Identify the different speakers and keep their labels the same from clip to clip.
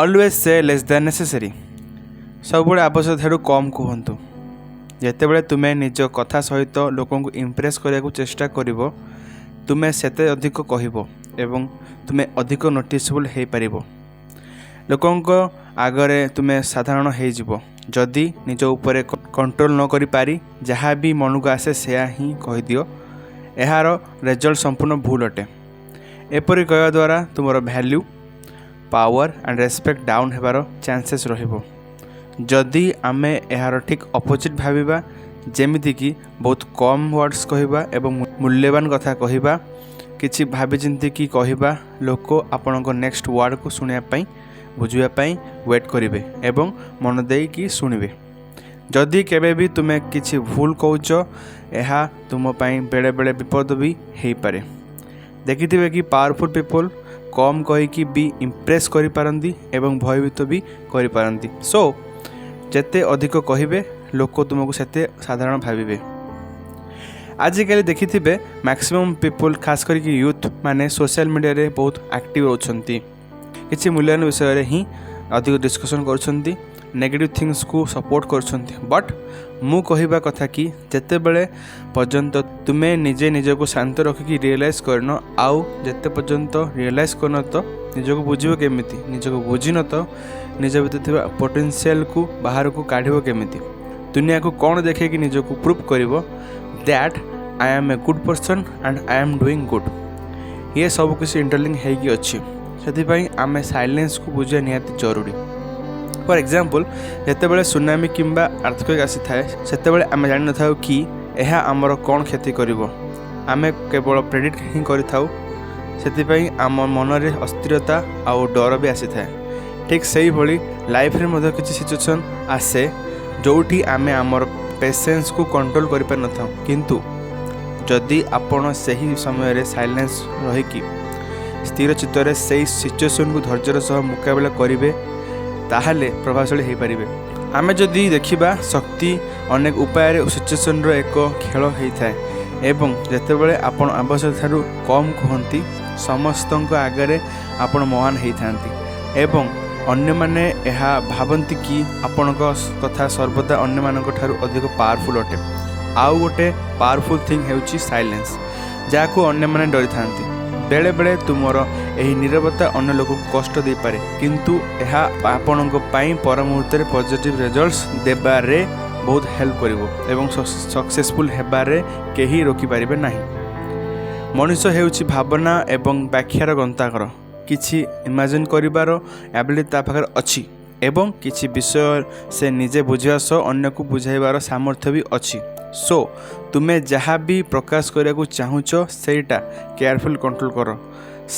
Speaker 1: Always say less than necessary. ସବୁବେଳେ ଆବଶ୍ୟକତାଠାରୁ କମ୍ କୁହନ୍ତୁ। ଯେତେବେଳେ ତୁମେ ନିଜ କଥା ସହିତ ଲୋକଙ୍କୁ ଇମ୍ପ୍ରେସ୍ କରିବାକୁ ଚେଷ୍ଟା କରିବ, ତୁମେ ସେତେ ଅଧିକ କହିବ ଏବଂ ତୁମେ ଅଧିକ ନୋଟିସେବଲ୍ ହେଇପାରିବ। ଲୋକଙ୍କ ଆଗରେ ତୁମେ ସାଧାରଣ ହେଇଯିବ ଯଦି ନିଜ ଉପରେ କଣ୍ଟ୍ରୋଲ୍ ନ କରିପାରି ଯାହା ବି ମନକୁ ଆସେ ସେୟା ହିଁ କହିଦିଅ। ଏହାର ରେଜଲ୍ଟ ସମ୍ପୂର୍ଣ୍ଣ ଭୁଲ ଅଟେ। ଏପରି କହିବା ଦ୍ୱାରା ତୁମର value, power and respect down ହେବାର ଚାନ୍ସେସ୍ ରହିବ। ଯଦି ଆମେ ଏହାର ଠିକ୍ ଅପୋଜିଟ୍ ଭାବିବା, ଯେମିତିକି ବହୁତ କମ୍ ୱାର୍ଡ଼ସ୍ କହିବା ଏବଂ ମୂଲ୍ୟବାନ କଥା କହିବା, କିଛି ଭାବିଚିନ୍ତିକି କହିବା, ଲୋକ ଆପଣଙ୍କ ନେକ୍ସଟ ୱାର୍ଡ଼କୁ ଶୁଣିବା ପାଇଁ, ବୁଝିବା ପାଇଁ ୱେଟ୍ କରିବେ ଏବଂ ମନ ଦେଇକି ଶୁଣିବେ। ଯଦି କେବେ ବି ତୁମେ କିଛି ଭୁଲ କହୁଛ, ଏହା ତୁମ ପାଇଁ ବେଳେବେଳେ ବିପଦ ବି ହେଇପାରେ। ଦେଖିଥିବେ କି ପାୱାରଫୁଲ୍ ପିପୁଲ୍ କମ୍ କହିକି ବି ଇମ୍ପ୍ରେସ୍ କରିପାରନ୍ତି ଏବଂ ଭୟଭୀତ ବି କରିପାରନ୍ତି। ସୋ ଯେତେ ଅଧିକ କହିବେ, ଲୋକ ତୁମକୁ ସେତେ ସାଧାରଣ ଭାବିବେ। ଆଜିକାଲି ଦେଖିଥିବେ, ମ୍ୟାକ୍ସିମମ୍ ପିପୁଲ୍, ଖାସ କରିକି ୟୁଥ୍ ମାନେ ସୋସିଆଲ ମିଡ଼ିଆରେ ବହୁତ ଆକ୍ଟିଭ୍ ରହୁଛନ୍ତି। କିଛି ମୂଲ୍ୟବାନ ବିଷୟରେ ହିଁ ଅଧିକ ଡିସ୍କସନ୍ କରୁଛନ୍ତି, ନେଗେଟିଭ୍ ଥିଙ୍ଗସକୁ ସପୋର୍ଟ କରୁଛନ୍ତି। ବଟ୍ ମୁଁ କହିବା କଥା କି ଯେତେବେଳେ ପର୍ଯ୍ୟନ୍ତ ତୁମେ ନିଜେ ନିଜକୁ ଶାନ୍ତ ରଖିକି ରିଏଲାଇଜ୍ କରିନ, ଆଉ ଯେତେ ପର୍ଯ୍ୟନ୍ତ ରିଏଲାଇଜ୍ କରିନ ତ ନିଜକୁ ବୁଝିବ କେମିତି? ନିଜକୁ ବୁଝିନ ତ ନିଜ ଭିତରେ ଥିବା ପୋଟେନ୍ସିଆଲକୁ ବାହାରକୁ କାଢ଼ିବ କେମିତି? ଦୁନିଆକୁ କ'ଣ ଦେଖେଇକି ନିଜକୁ ପ୍ରୁଭ୍ କରିବ that I am a good person and I am doing good? ଇଏ ସବୁକିଛି ଇଣ୍ଟରଲିଙ୍କ ହେଇକି ଅଛି। ସେଥିପାଇଁ ଆମେ ସାଇଲେନ୍ସକୁ ବୁଝିବା ନିହାତି ଜରୁରୀ। ଫର୍ ଏକ୍ଜାମ୍ପଲ୍, ଯେତେବେଳେ ସୁନାମି କିମ୍ବା ଆର୍ଥକ୍ୱେକ୍ ଆସିଥାଏ, ସେତେବେଳେ ଆମେ ଜାଣିନଥାଉ କି ଏହା ଆମର କ'ଣ କ୍ଷତି କରିବ। ଆମେ କେବଳ ପ୍ରେଡ଼ିକ୍ଟ ହିଁ କରିଥାଉ। ସେଥିପାଇଁ ଆମ ମନରେ ଅସ୍ଥିରତା ଆଉ ଡର ବି ଆସିଥାଏ। ଠିକ୍ ସେଇଭଳି ଲାଇଫ୍ରେ ମଧ୍ୟ କିଛି ସିଚୁଏସନ୍ ଆସେ, ଯେଉଁଠି ଆମେ ଆମର ପେସେନ୍ସକୁ କଣ୍ଟ୍ରୋଲ୍ କରିପାରିନଥାଉ। କିନ୍ତୁ ଯଦି ଆପଣ ସେହି ସମୟରେ ସାଇଲେନ୍ସ ରହିକି ସ୍ଥିର ଚିତ୍ତରେ ସେଇ ସିଚୁଏସନ୍କୁ ଧୈର୍ଯ୍ୟର ସହ ମୁକାବିଲା କରିବେ, ତାହେଲେ ପ୍ରଭାବଶାଳୀ ହେଇପାରିବେ। ଆମେ ଯଦି ଦେଖିବା, ଶକ୍ତି ଅନେକ ଉପାୟରେ ସିଚୁଏସନ୍ର ଏକ ଖେଳ ହେଇଥାଏ ଏବଂ ଯେତେବେଳେ ଆପଣ ଆବଶ୍ୟକତାଠାରୁ କମ୍ କୁହନ୍ତି, ସମସ୍ତଙ୍କ ଆଗରେ ଆପଣ ମହାନ ହେଇଥାନ୍ତି ଏବଂ ଅନ୍ୟମାନେ ଏହା ଭାବନ୍ତି କି ଆପଣଙ୍କ କଥା ସର୍ବଦା ଅନ୍ୟମାନଙ୍କ ଠାରୁ ଅଧିକ ପାୱାରଫୁଲ୍ ଅଟେ। ଆଉ ଗୋଟେ ପାୱାରଫୁଲ୍ ଥିଙ୍ଗ ହେଉଛି ସାଇଲେନ୍ସ, ଯାହାକୁ ଅନ୍ୟମାନେ ଡରିଥାନ୍ତି। ବେଳେବେଳେ ତୁମର ଏହି ନୀରବତା ଅନ୍ୟ ଲୋକଙ୍କୁ କଷ୍ଟ ଦେଇପାରେ, କିନ୍ତୁ ଏହା ଆପଣଙ୍କ ପାଇଁ ପର ମୁହୂର୍ତ୍ତରେ ପଜିଟିଭ୍ ରେଜଲ୍ଟସ୍ ଦେବାରେ ବହୁତ ହେଲ୍ପ କରିବ ଏବଂ ସକ୍ସେସଫୁଲ୍ ହେବାରେ କେହି ରୋକିପାରିବେ ନାହିଁ। ମଣିଷ ହେଉଛି ଭାବନା ଏବଂ ବ୍ୟାଖ୍ୟାର ଗନ୍ତାଘର। କିଛି ଇମାଜିନ୍ କରିବାର ଆବିଲିଟି ତା ପାଖରେ ଅଛି ଏବଂ କିଛି ବିଷୟ ସେ ନିଜେ ବୁଝିବା ସହ ଅନ୍ୟକୁ ବୁଝାଇବାର ସାମର୍ଥ୍ୟ ବି ଅଛି। ସୋ ତୁମେ ଯାହା ବି ପ୍ରକାଶ କରିବାକୁ ଚାହୁଁଛ, ସେଇଟା କେୟାରଫୁଲ୍ କଣ୍ଟ୍ରୋଲ୍ କର।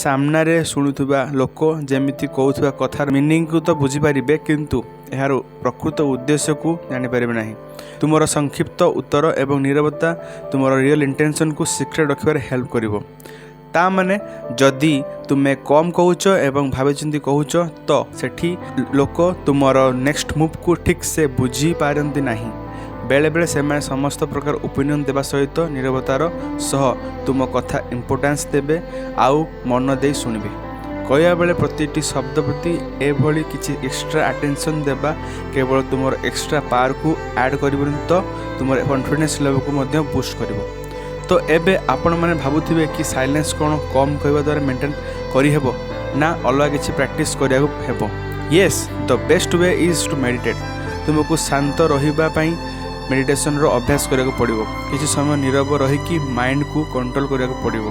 Speaker 1: ସାମ୍ନାରେ ଶୁଣୁଥିବା ଲୋକ ଯେମିତି କହୁଥିବା କଥାର ମିନିଂକୁ ତ ବୁଝିପାରିବେ, କିନ୍ତୁ ଏହାର ପ୍ରକୃତ ଉଦ୍ଦେଶ୍ୟକୁ ଜାଣିପାରିବେ ନାହିଁ। ତୁମର ସଂକ୍ଷିପ୍ତ ଉତ୍ତର ଏବଂ ନୀରବତା ତୁମର ରିଅଲ୍ ଇଣ୍ଟେନସନ୍କୁ ସିକ୍ରେଟ୍ ରଖିବାରେ ହେଲ୍ପ କରିବ। ତା ମାନେ ଯଦି ତୁମେ କମ୍ କହୁଛ ଏବଂ ଭାବିଚିନ୍ତି କହୁଛ, ତ ସେଠି ଲୋକ ତୁମର ନେକ୍ସଟ ମୁଭ୍କୁ ଠିକ୍ ସେ ବୁଝିପାରନ୍ତି ନାହିଁ। ବେଳେବେଳେ ସେମାନେ ସମସ୍ତ ପ୍ରକାର ଓପିନିଅନ୍ ଦେବା ସହିତ ନୀରବତାର ସହ ତୁମ କଥା ଇମ୍ପୋର୍ଟାନ୍ସ ଦେବେ ଆଉ ମନ ଦେଇ ଶୁଣିବେ। କହିବା ବେଳେ ପ୍ରତିଟି ଶବ୍ଦ ପ୍ରତି ଏଭଳି କିଛି ଏକ୍ସଟ୍ରା ଆଟେନସନ୍ ଦେବା କେବଳ ତୁମର ଏକ୍ସଟ୍ରା ପାୱାରକୁ ଆଡ଼୍ କରିବନି ତ ତୁମର କନଫିଡେନ୍ସ ଲେଭେଲକୁ ମଧ୍ୟ ବୁଷ୍ଟ କରିବ। ତ ଏବେ ଆପଣମାନେ ଭାବୁଥିବେ କି ସାଇଲେନ୍ସ କ'ଣ କମ୍ କହିବା ଦ୍ୱାରା ମେଣ୍ଟେନ୍ କରିହେବ ନା ଅଲଗା କିଛି ପ୍ରାକ୍ଟିସ୍ କରିବାକୁ ହେବ? Yes, the best way is to meditate. ତୁମକୁ ଶାନ୍ତ ରହିବା ପାଇଁ ମେଡ଼ିଟେସନ୍ର ଅଭ୍ୟାସ କରିବାକୁ ପଡ଼ିବ। କିଛି ସମୟ ନୀରବ ରହିକି ମାଇଣ୍ଡକୁ କଣ୍ଟ୍ରୋଲ୍ କରିବାକୁ ପଡ଼ିବ।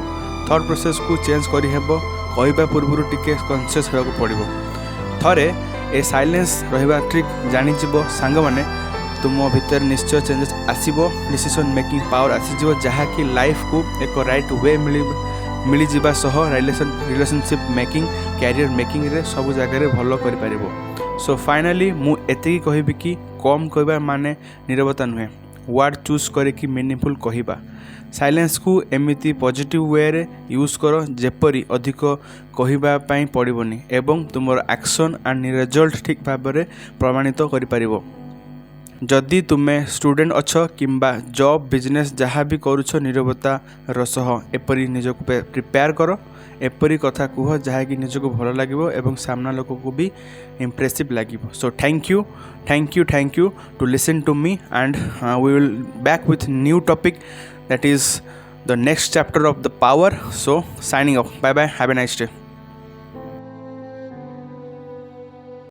Speaker 1: ଥଟ୍ ପ୍ରୋସେସ୍କୁ ଚେଞ୍ଜ କରିହେବ। କହିବା ପୂର୍ବରୁ ଟିକେ କନସିୟସ୍ ହେବାକୁ ପଡ଼ିବ। ଥରେ ଏ ସାଇଲେନ୍ସ ରହିବା ଟ୍ରିକ୍ ଜାଣିଯିବ ସାଙ୍ଗମାନେ, ତୁମ ଭିତରେ ନିଶ୍ଚୟ ଚେଞ୍ଜେସ୍ ଆସିବ, ଡିସିସନ୍ ମେକିଂ ପାୱାର ଆସିଯିବ, ଯାହାକି ଲାଇଫକୁ ଏକ ରାଇଟ୍ we ମିଳିଯିବା ସହ ରିଲେସନସିପ୍ ମେକିଂ, କ୍ୟାରିୟର ମେକିଂରେ ସବୁ ଜାଗାରେ ଭଲ କରିପାରିବ। ସୋ ଫାଇନାଲି ମୁଁ ଏତିକି କହିବି କି କମ୍ କହିବା ମାନେ ନୀରବତା ନୁହେଁ, ୱାର୍ଡ଼ ଚୁଜ୍ କରିକି ମିନିଂଫୁଲ୍ କହିବା। ସାଇଲେନ୍ସକୁ ଏମିତି ପଜିଟିଭ୍ ୱେରେ ୟୁଜ୍ କର, ଯେପରି ଅଧିକ କହିବା ପାଇଁ ପଡ଼ିବନି ଏବଂ ତୁମର ଆକ୍ସନ୍ ଆଣ୍ଡ ରେଜଲ୍ଟ ଠିକ୍ ଭାବରେ ପ୍ରମାଣିତ କରିପାରିବ। ଯଦି ତୁମେ ଷ୍ଟୁଡେଣ୍ଟ ଅଛ କିମ୍ବା ଜବ୍, ବିଜନେସ୍ ଯାହା ବି କରୁଛ, ନିରବତାର ସହ ଏପରି ନିଜକୁ ପ୍ରିପେୟାର କର, ଏପରି କଥା କୁହ ଯାହାକି ନିଜକୁ ଭଲ ଲାଗିବ ଏବଂ ସାମ୍ନା ଲୋକକୁ ବି ଇମ୍ପ୍ରେସିଭ୍ ଲାଗିବ। So thank you, thank you, thank you to listen to me, and we will back with new topic, that is the next chapter of the power. So signing off, bye bye, have a nice day.